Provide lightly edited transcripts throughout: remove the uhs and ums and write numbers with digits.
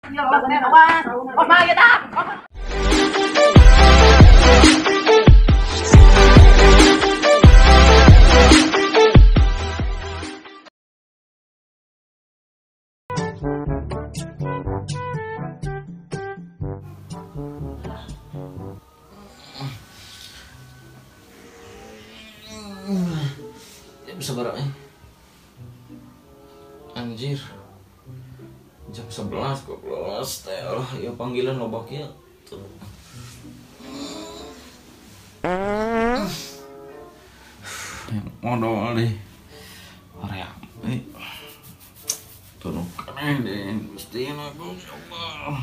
Jam seberapa? Anjir. Jam 11 goblok teh lah ya panggilan loba kieu. Tuh. Modal deh. Hoream. Turun kene deh, Gusti aku ya Allah.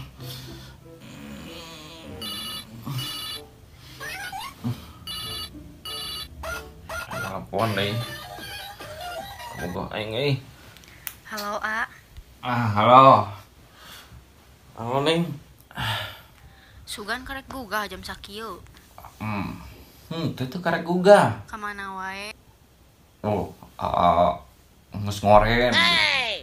Telepon deh. Kabogoh aing euy. Halo, A. Ah, halo. Halo, Neng. Sugan karek gugah jam sakieu. Itu karek gugah. Ka mana wae? Oh, geus ngoren.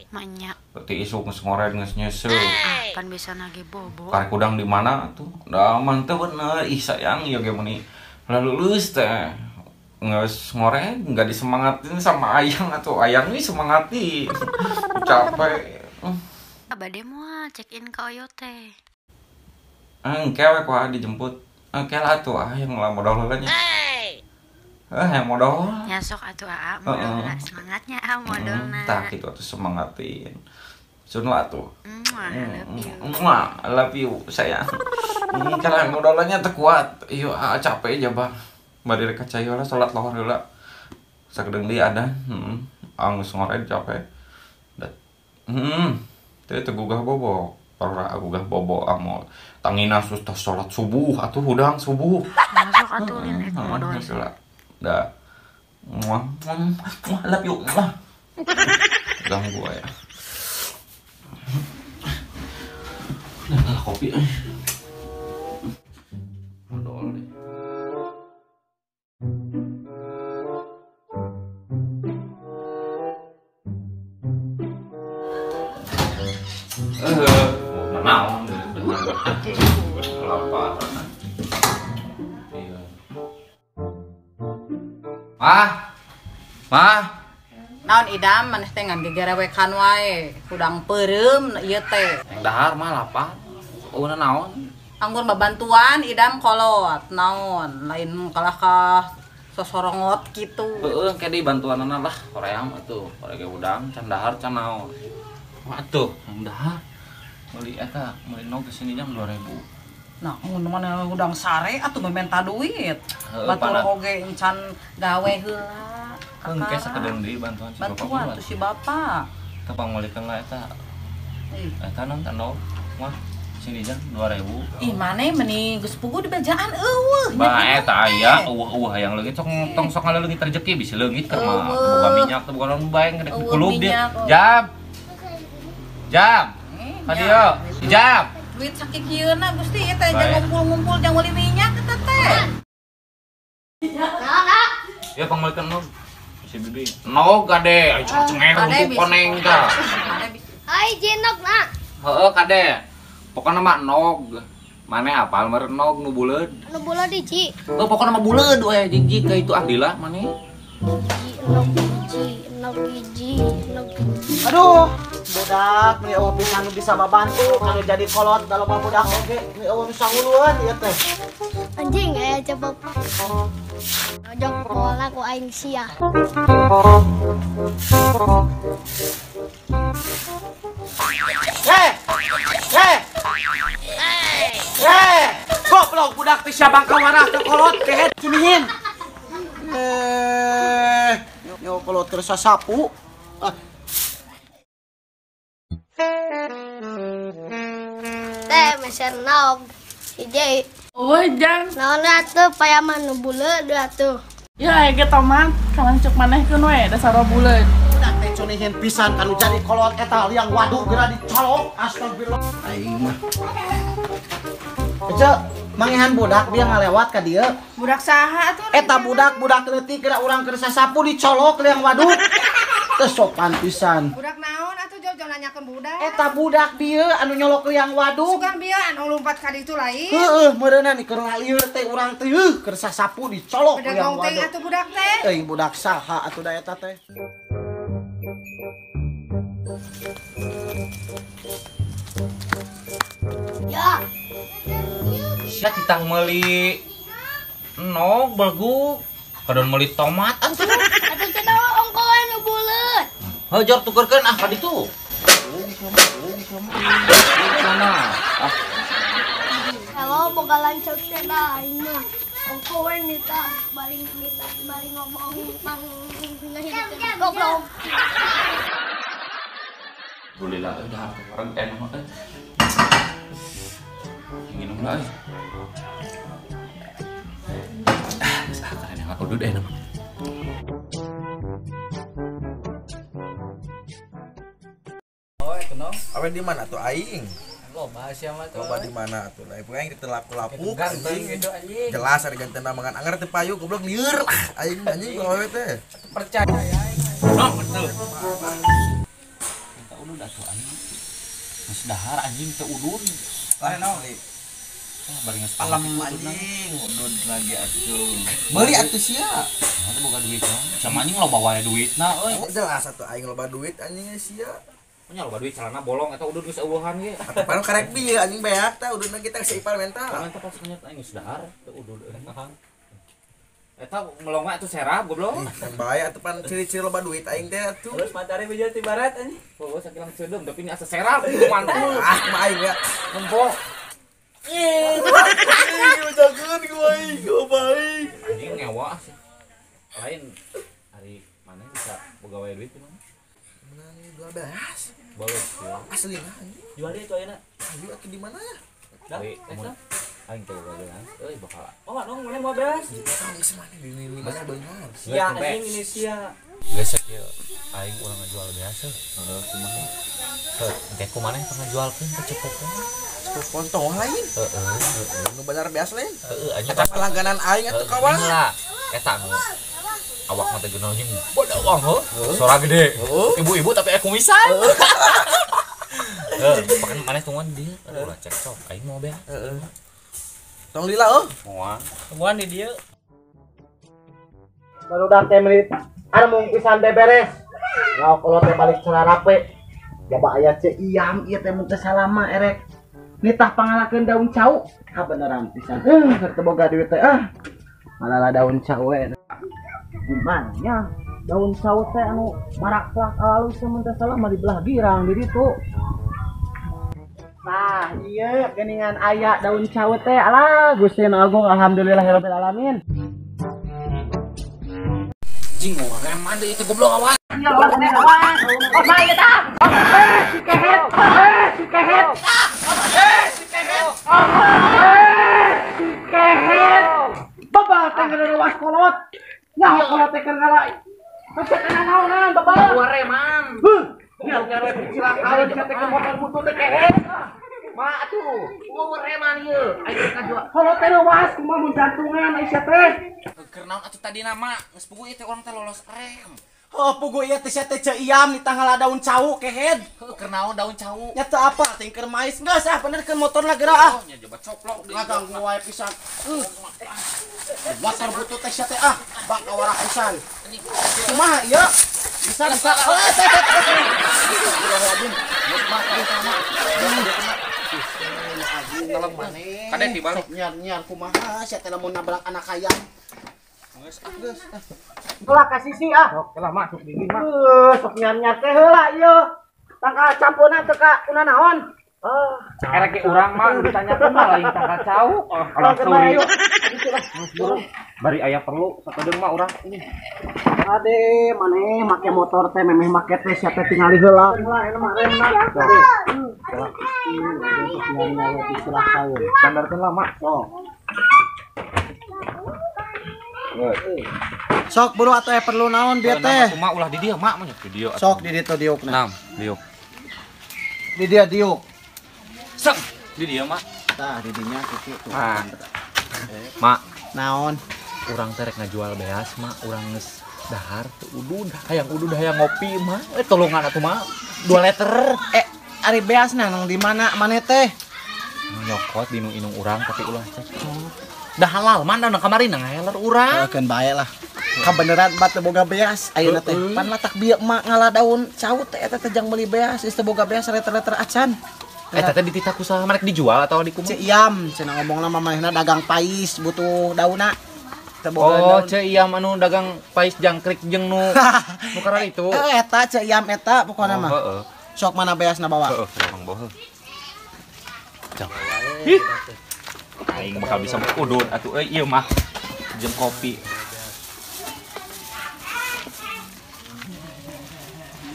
Manya. Berarti isuk geus ngoren geus nyeuseuh. Ah, pan bisa nage bobo. Karek udang di mana tuh? Da mantep bener. Ih, sayang ieu ge meuni lulus teh. Geus ngoren enggak disemangatin sama ayang atau ayang nih semangatin. Capek. Bade moal check in ka Oyo teh. Engke we ku dijemput. Engke lah atuh ah yang lah modal heula nya. Yang modal. Ya sok atuh aa modal semangatnya ah modalna. Tah kitu atuh semangatin. Sun lah atuh. I love you. I love you sayang. Kalau modalnya teu kuat. Ieu ah capek aja bah. Bari rek ka cai heula salat lohor heula. Sakedeung deui adan. Heeh. Geus ngoren capek. Teu teu gugah bobo. Parah gugah bobo amol. Tangina sus tos salat subuh atuh hudang subuh. Masuk atuh lin rek modal. Dah. Muah, muah, love you. Muah. Ganggu ya. Nah, kopi. Modal deh. Naon lapar. Iya. Mah. Mah. Naon idam maneh teh ngan gegerewekan wae, hudang peureum ieu teh. Yang dahar mah lapar. Eueuna naon? Anggur babantuan idam kolot naon, lain kalah ka sosorongot kitu. Heueuh ke deui bantuanana lah, hoream atuh, horege hudang can dahar can naon. Atuh, yang dahar. Beli eta, beli nog kesini jam 2000. Nah, mun mana hudang sare atuh menta duit. Batur oge encan gawe heula. Engke sakedeung deui bantuan si bapak. Bantuan tuh si bapak. Teu pangmeulikeun lah eta. Eta naon teh mah sini jam 2000. Ih, maneh meni geus puguh dibejaan eueuh. Bah eta aya eueuh-eueuh hayang leungit sok tong sok ngaleungit rezeki bisi leungit keur mah boga minyak teh bukan bae ngedek dikulub dia. Jam. Jam. Adio, jam. Duit sakikieuna Gusti ieu teh jangan ngumpul-ngumpul jangan meuli minyak eta teh. Ya pangmeulikeun nog. Si bibi. Nog kade, ai cengeng untuk koneng tah. Hai jenok na. Heeh kade. Pokona mah nog. Maneh apal meureun nog nu buleud? Nu buleud hiji. Heuh pokona mah buleud we jig ka itu ahdilah maneh. Hiji nog hiji nog hiji nog. Aduh. Budak meni eueuh pisan nu bisa babantu anu jadi kolot da loba budak oge meni eueuh nu sanguluan ieu teh. Anjing aya coba. Ojok pola ku aing sia. Heh. Heh. Heh. Goblok budak teh sia bangka warah teh kolot kehed cunihin. Yo kolot keur sasapu. Ah. Teh meser naog hiji. Oh, jang. Naon atuh payaman nu buleud atuh. Ya aya ge tomat, kalancuk manehkeun we dasar buleud. Budak teh cunihin pisan kanu jadi kolot eta liang waduk geura dicolok astagfirullah. Aing mah. Ece, mangihan budak dia ngalewat ka dieu. Budak saha atuh? Eta budak leutik geura urang keur sasapu dicolok liang waduk. Teu sopan pisan. Budak naon atuh jauh-jauh. nanyakeun budak. Eta budak bieu anu nyolok liang waduk. Sugan bieu anu lumpat ka ditu lain. Heeh, meureunna ni keur ngalieur teh urang teh heuh keur sasapu dicolok liang waduk. Atuh budak teh. Teuing budak saha atuh da eta teh. Ya. Sia titah meuli nog belguk. Kadon meuli tomat atuh. Atuh cenah ongkoan nu buleut. Heuh jor tukerkeun ah ka ditu. Sana. Ah. Kalau boga lancok cenah aing mah. Ongkoan nita baling nita baling ngomong pang goblok. Alhamdulillah udah orang enak mah euy. Minum lah euy. Ah, geus ah karen yang udud enak mah. Oh, itu no. Awe di mana tuh aing? Loba sia mah tuh. Loba di mana tuh? Lah aing ditelaku-lapuk anjing gitu anjing. Jelas ari gantena mangan anger teu payu goblok lieur lah aing anjing awewe teh. Percaya aing. No, betul. Minta udud atuh aing. Geus dahar anjing teu udud. Lain naon li? Bari geus alam anjing udud lagi atuh. Meuli atuh sia. Nah, teh boga duit mah. Sama anjing loba wae duitna euy. Jelas atuh aing loba duit anjing sia. Punya loba duit celana bolong eta udud geus eueuhan ge. Atuh pan karek bieu anjing beak teh ududna kita geus ipar mental. Pan teh pas nyet aing geus dahar teu udud euy. Eta melong mah atuh serap goblok. Yang bae atuh pan ciri-ciri loba duit aing teh atuh. Terus matahari bejo ti barat anjing. Oh, sakilang ceudem tapi ini asa serap mantul. Ah, mah aing ya. Nempo. Ih, ujakeun ku aing, ku baik. Anjing ngewa sih. Lain hari mana bisa boga wae duit mah. Menang 12. Boleh ya. Asli anjing. Jual itu ayeuna. Ayo atuh di mana ya? Ari, aing teh boga beas. Euy bakal. Oh, dong mana mau beas? Geus mana di mana beunghar. Sia anjing ini sia. Geus sakieu aing urang ngajual beas heuh. Kumaha? Heuh, engke kumaha pangajualkeun ka Cepopon. Cepopon tong lain. Heeh, nu bener beas lain. Heeh, anjing eta langganan aing atuh kawan. Eta anu awak mah teh geunah anjing bodawang heuh. Suara gede. Ibu-ibu tapi aku kumisan. Heuh, pakan maneh tungguan dieu. Aduh ulah cekcok aing mau beas. Heeh. Tong lila euy. Moal. Tungguan di dieu. Barudak teh meuli armung pisan beberes. Ngaok kolot teh balik cararape. Jaba aya ce iam ieu teh mun teu salama erek. Nitah pangalakeun daun cau. Ha beneran pisan. Keur teu boga duit teh ah. Malah daun cau we. Gimana nya? Daun cau teh anu maraklak alus mun teu salah mah di belah girang di ditu. Nah, iya geningan aya daun cau teh alah Gusti Nu Agung alhamdulillahirabbil alamin. Jing reman deui teh goblok awas. Ya awas nih awas. Oh, bae eta. Si kehet. Si kehet. Si kehet. Si kehet. Babah teh ngeurewas kolot. Nyaho kolot teh keur ngala. Teu kana naonan babah. Dua reman. Heuh. Nya cilaka sia teh motor butut teh kehet. Ma atuh, eueuh reman ieu. Aing kajual. Kolot teh reuwas kumaha mun jantungan ai sia teh. Keur naon atuh tadi nama geus puguh ieu teh urang teh lolos rem. Oh, puguh ieu teh sia teh ceu iam di tanggal daun cau kehed. Heuh, keur naon daun cau? Nya teu apa teh keur mais geus ah benerkeun motorna geura ah. Oh, nya coba coplok deui. Ngaganggu wae pisan. Motor butut teh sia teh ah, bak kawarah pisan. Kumaha ieu? Bisa bisa. Oh, teh teh teh. Tolong maneh. Kade dibalik. Nyiar-nyiar kumaha sia teh lamun nabrak anak hayam. Geus ah geus. Ulah ka sisi ah. Sok lah masuk dingin mah. Sok nyiar-nyiar teh heula ieu. Tangkal campurna teu ka kunanaon. Oh, erek ge urang mah nu ditanyakeun mah lain tangkal cau. Oh, kalau suri. Bari aya perlu sakedeung mah urang ini. Ade, maneh make motor teh memeh make teh sia teh tingali heula. Heula eta mah remna. Standarkeun lah, Mak. Oh. Sok buru atuh perlu naon bieu teh. Kumaha ulah di dieu, Mak, mah di dieu. Sok di ditu diukna. Nam, diuk. Di dieu diuk. Sok di dieu, Mak. Tah di dinya kitu tuh. Mak, naon? Urang teh rek ngajual beas, Mak. Urang geus dahar teu udud, hayang udud hayang ngopi, Mak. Tolongan atuh, Mak. 2 liter. Ari beasna nang di mana maneh teh? Nyokot di nu inung urang tapi ulah cekcok. Dah halal mana nang kamari nang heler urang. Keun bae lah. Kabeneran mah teu boga beas ayeuna teh. Pan latak bieu mah ngala daun cau teh eta teh jang meuli beas, geus teu boga beas liter-liter acan. Eta teh dititah ku saha marek dijual atau di kumaha? Ceu Iam cenah ngomongna mah manehna dagang pais butuh daunna. Oh, Ceu Iam anu dagang pais jangkrik jeung nu nu karena itu. Eta Ceu Iam eta pokona mah. Heeh. Sok mana beasna bawa? Heeh, urang bawa. Ih. Aing bakal bisa udud atuh euy ieu mah. Jeung kopi.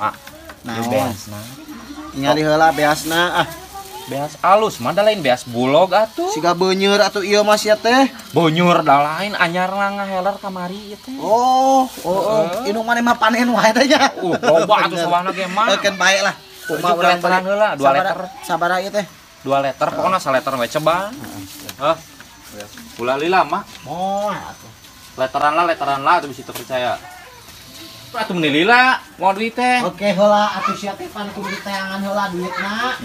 Mak, naon beasna? Ningali heula beasna ah. Beas alus mah da lain beas bulog atuh. Siga beuneur atuh ieu mah sia teh. Bonyur da lain anyar ngaheler kamari ieu teh. Oh, indung maneh mah panen wae teh nya. Loba atuh sawahna ge mah. Keun bae lah. Kumaha urang literan heula 2 liter. Sabaraha ieu teh? 2 liter pokona saliter we ceban. Heh. Ulah lila mah. Moal atuh. Literan lah atuh bisa percaya. Atuh meuni lila mau duit teh. Oke heula atuh sia teh pan kudu diteangan heula duitna.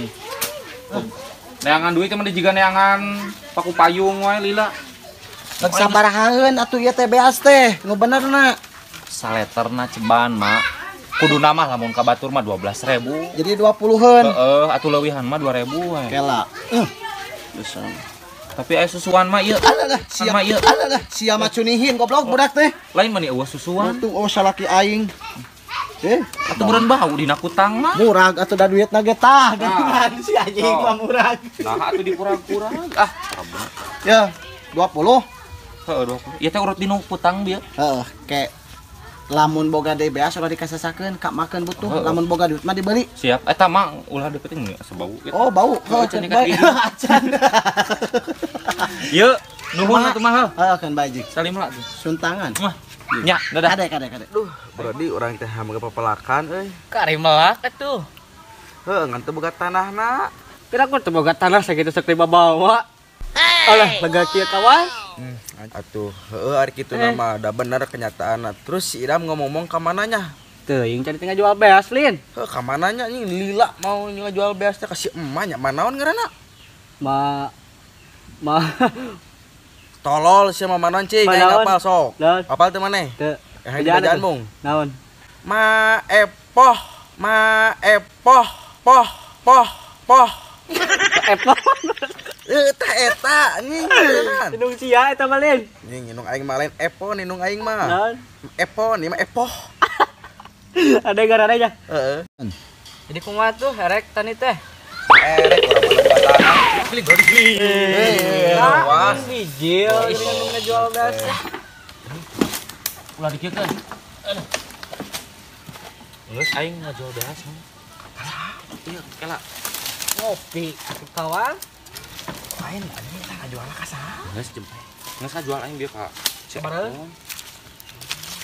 Neangan duit mah jiga neangan paku payung wae lila. Rek sabarahaeun atuh ieu teh beas teh, nu benerna. Saleterna ceban mak. Kuduna mah lamun ka batur mah 12.000. Jadi 20-eun. Heeh, atuh leuwihan mah 2.000 wae. Kela. Bisa. Tapi aya susuan mah ieu. Alah, sia mah ieu. Alah, sia mah cunihin goblok budak teh. Lain mah eueuh susuan. Untung oh salaki aing. Atuh meureun bau dina kutang mah. Murag atuh da duitna ge tah geuningan si anjing mah murag. Nah atuh dipurag-purag ah. Ya, 20. Heeh, 20. Ieu teh urut dina kutang bieu. Heeh, ke lamun boga deui beas ulah dikasasakeun ka makeun butuh, lamun boga duit mah dibeli. Siap. Eta mah ulah depeting asa bau. Oh, bau. Heuh, acan. Ieu nuhun atuh mah. Heeh, keun bae jig. Salim lah tuh. Suntangan. Mah. Nya, dadah. Kade, kade. Duh, berarti urang teh hamga papelakan euy. Kari melak atuh. Heuh, ngan teu boga tanahna. Kira aku teu boga tanah sakitu sok dibawa. Alah, lega kieu kawan. Atuh, heueuh ari kitu mah da bener kenyataanna. Terus si Idam ngomong-ngomong ka mananya? Teuing cari teh ngajual beas, Lin. Heuh, ka mananya anjing lila mau ngajual beas teh ka si emak nya manaon ngaranna? Ma ma tolol sia mah manaon cing, aing apal sok. Apal teu maneh? Teu. Bejaan mung. Naon? Ma epoh, ma epoh, poh, poh, poh. Epoh. Eta eta anjing. Indung sia eta mah Lin. Anjing indung aing mah lain epo indung aing mah. Naon? Epo ni mah epoh. Ada garana nya. Heeh. Jadi kumaha tuh erek tani teh? Erek urang mah tanah. Beli beli. Wah, bijil ngejual beas. Ulah dikiekeun. Geus aing ngajual beas. Ieu kela. Ngopi kawan. Lain anjing tah ngajualna ka saha? Geus jempe. Geus ngajual aing bieu ka Sabaraha?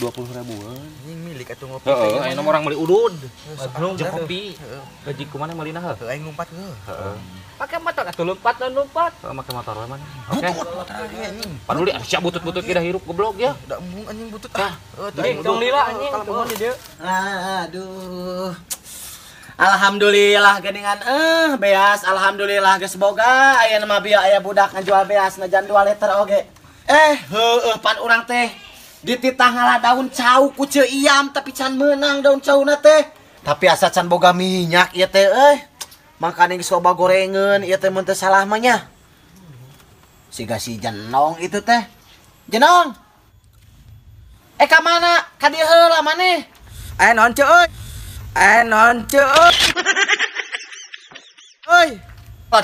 20 ribuan. Anjing milik atuh ngopi. Heeh, ayeuna mah urang meuli udud. Jeung kopi. Gaji kumaha meulina heuh? Heuh, aing ngumpat heuh. Heeh. Pakai motor atuh lompat dan lompat. Heeh, make motor we mana. Oke. Butut anjing. Paduli sia butut-butut kita hirup goblok ya. Da embung anjing butut ah. Heuh, teh tong lila anjing tong di dieu. Aduh. Alhamdulillah geuningan beas alhamdulillah geus boga ayeuna mah bieu aya budak ngajual beas najan 2 liter oge. Heueuh pan urang teh dititah ngala daun cau ku Ceu Iam tapi can meunang daun cauna teh. Tapi asa can boga minyak ieu teh euy. Makane geus loba gorengeun ieu teh mun teu salah mah nya. Siga si Jenong itu teh. Jenong. Ka mana? Ka dieu heula maneh. Aya naon Ceu euy? Aya naon Ceu euy? Euy,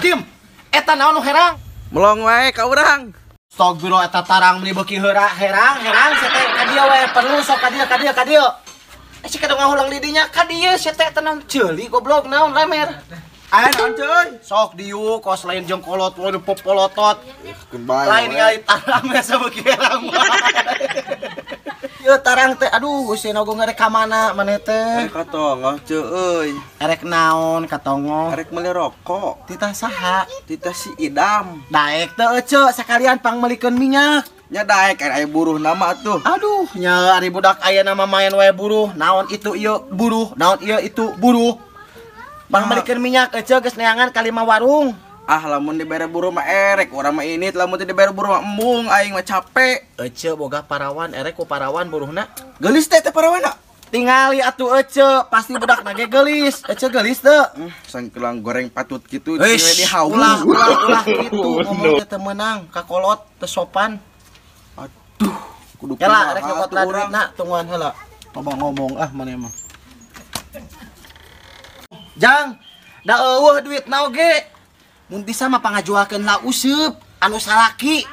diem. Eta naon nu herang? Melong wae ka urang. Sok biro eta tarang meuni beuki heura herang herang sia teh ka dieu we perlu sok ka dieu ka dieu ka dieu. Si kadang ngahulang di dinya ka dieu sia teh tenang ceuli goblok naon lemer. Aya naon Ceu euy? Sok dieu kos lain jeung kolot we popolotot. Keun bae. Lain ningali tarang biasa beuki herang. Ieu tarang teh aduh Gusti Agung rek ka mana maneh teh? Rek ka tongoh Ceu euy. Erek naon ka tongoh? Erek meuli rokok. Titah saha? Titah si Idam. Daek teu ece sakalian pangmeulikeun minyak. Nya daek aya buruh nama tuh. Aduh, nya ari budak aya nama main wae buruh. Naon itu ieu buruh, naon ieu itu buruh. Pangmelikeun minyak ece geus neangan ka 5 warung. Ah lamun dibere buruh mah erek, urang mah ini lamun teu dibere buruh mah embung aing mah capek. Ece boga parawan erek ku parawan buruhna. Geulis teh teh parawanna. Tingali atuh ece, pasti budak nage geulis. Ece geulis teu? Sangkelang goreng patut kitu di haus. Ulah ulah kitu ngomong teh teu meunang, kakolot teu sopan. Aduh, kudu kumaha rek nyokot duitna tungguan heula. Loba ngomong ah maneh mah. Jang, da eueuh duitna oge. Mun bisa mah pangajualkeun la useup anu salaki.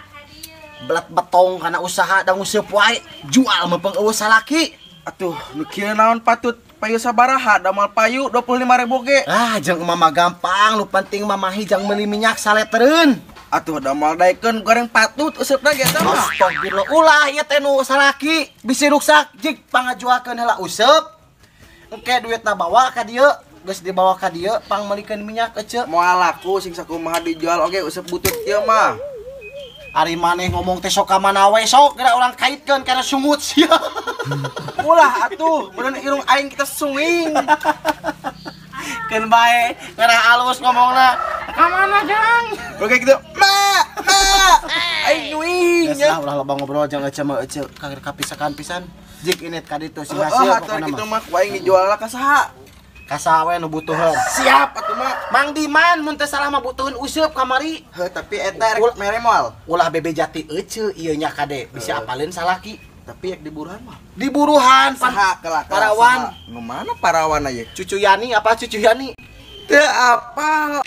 Belet betong kana usaha da nguseup wae, jual meupeung eueuh salaki. Atuh, nu kieu naon patut payu sabaraha damal payu 25.000 ge. Ah, jeung mama gampang, nu penting mamahi jang meuli minyak saletereun. Atuh damal daekeun goreng patut useupna ge eta mah. Astagfirullah, ulah ieu teh nu salaki bisi ruksak jig pangajualkeun heula useup. Engke duitna bawa ka dieu, geus dibawa ka dieu pangmeulikeun minyak ece. Moal laku sing sakumaha dijual oge useup butut ieu mah. Ari maneh ngomong teh sok ka mana we sok geura urang kaitkeun kana sungut sia. Ulah atuh, meureun irung aing kita sunging. Keun bae, ngarah alus ngomongna. Ka mana, Jang? Oke gitu. Ma, ma. Aing nyuing. Geus lah ulah loba ngobrol jeung ece mah ece kapisakan pisan. Jik init ka ditu sing hasil pokona mah. Kitu mah ku aing dijual ka saha? Ka saha we nu butuheun. Siap atuh mah. Mang Diman mun teu salah mah butuheun useup kamari. Heuh, tapi eta rek mere moal. Ulah bebe jati ece ieu nya kade bisi apaleun salaki. Tapi yang diburuhan mah. Diburuhan saha kelak parawan. Nu mana parawan aya? Cucu Yani apa cucu Yani? Teu apal.